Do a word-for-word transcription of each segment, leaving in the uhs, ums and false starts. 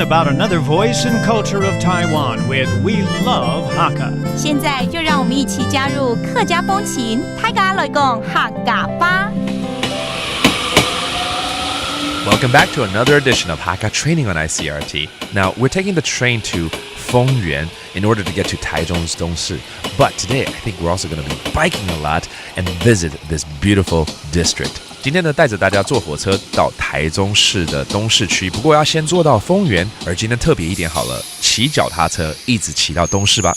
about another voice and culture of Taiwan with We Love Hakka. 现在就让我们一起加入客家风情，大家来讲客家话。 Welcome back to another edition of Hakka Training on I C R T. Now, we're taking the train to Fengyuan in order to get to Taichung's Dongshi. But today, I think we're also going to be biking a lot and visit this beautiful district. 今天呢，带着大家坐火车到台中市的东势区，不过要先坐到丰原，而今天特别一点好了，骑脚踏车一直骑到东势吧。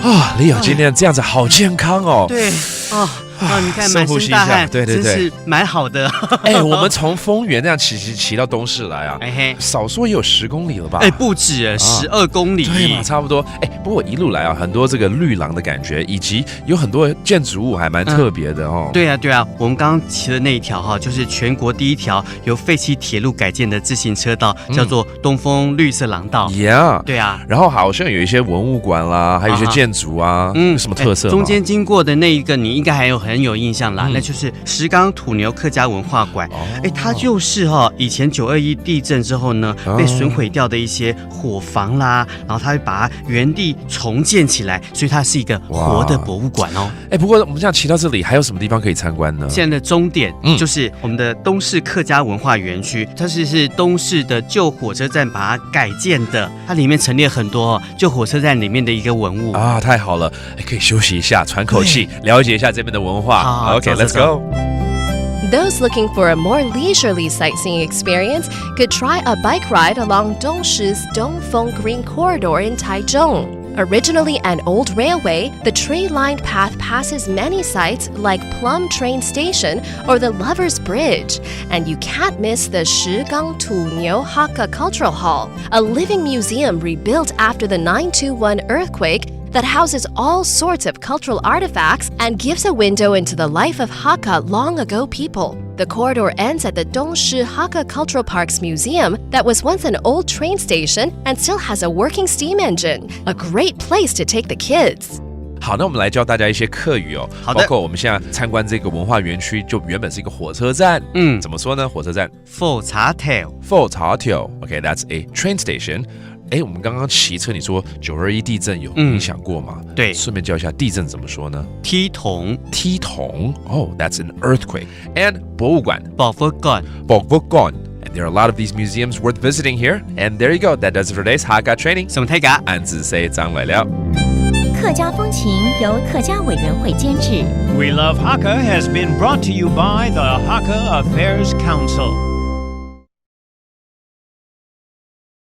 啊，李友，今天这样子好健康哦。对啊，啊，你看深呼吸一下满身大汗，对对对真是蛮好的。哎，我们从丰原那样骑骑骑到东势来啊，哎嘿，少说也有十公里了吧？哎，不止哎，十二公里。对嘛，差不多。哎，不过一路来啊，很多这个绿廊的感觉，以及有很多建筑物还蛮特别的哦。对啊，对啊，我们刚刚骑的那一条哈，就是全国第一条由废弃铁路改建的自行车道，嗯叫做东丰绿色廊道。 Yeah，对啊，然后好像有一些文物馆啦，还有一些啊哈建筑啊，嗯，有什么特色吗？哎中间经过的那一个，你应该还有很有印象啦，嗯那就是石冈土牛客家文化馆。哦哎，它就是哈，以前九二一地震之后呢，哦被损毁掉的一些伙房啦，然后它会把它原地重建起来，所以它是一个活的哇博物馆哦。哎，不过我们这样骑到这里，还有什么地方可以参观呢？现在的终点嗯就是我们的东势客家文化园区，它是是东势的旧火车站把它改建的，它里面陈列很多哦旧火车站里面的一个文物。啊，太好了，哎可以休息一下，喘口气，了解一下这边的文化。好好 OK，let's go，走，走，走。 go。 Those looking for a more leisurely sightseeing experience could try a bike ride along Dongshi's Dongfeng Green Corridor in Taichung. Originally an old railway, the tree lined path passes many sites like Plum Train Station or the Lover's Bridge, and you can't miss the Shigang Tunyo Hakka Cultural Hall, a living museum rebuilt after the nine two one earthquake that houses all sorts of cultural artifacts and gives a window into the life of Hakka long ago people. The corridor ends at the Dongshi Hakka Cultural Park's museum that was once an old train station and still has a working steam engine. A great place to take the kids. 好，那我们来教大家一些客语哦。好的包括我们现在参观这个文化园区，就原本是一个火车站，嗯怎么说呢？火车站火车头，火车头，OK，that's a train station。哎，我们刚刚骑车，你说九二一地震有嗯影响过吗？对顺便教一下地震怎么说呢？地动，地动，Oh, that's an earthquake. And 博物馆，博物馆。博物馆。And there are a lot of these museums worth visiting here. And there you go. That does it for today's Hakka training. 送大家。俺自谁张来了。客家风情由客家委员会监制。 We Love Hakka has been brought to you by the Hakka Affairs Council.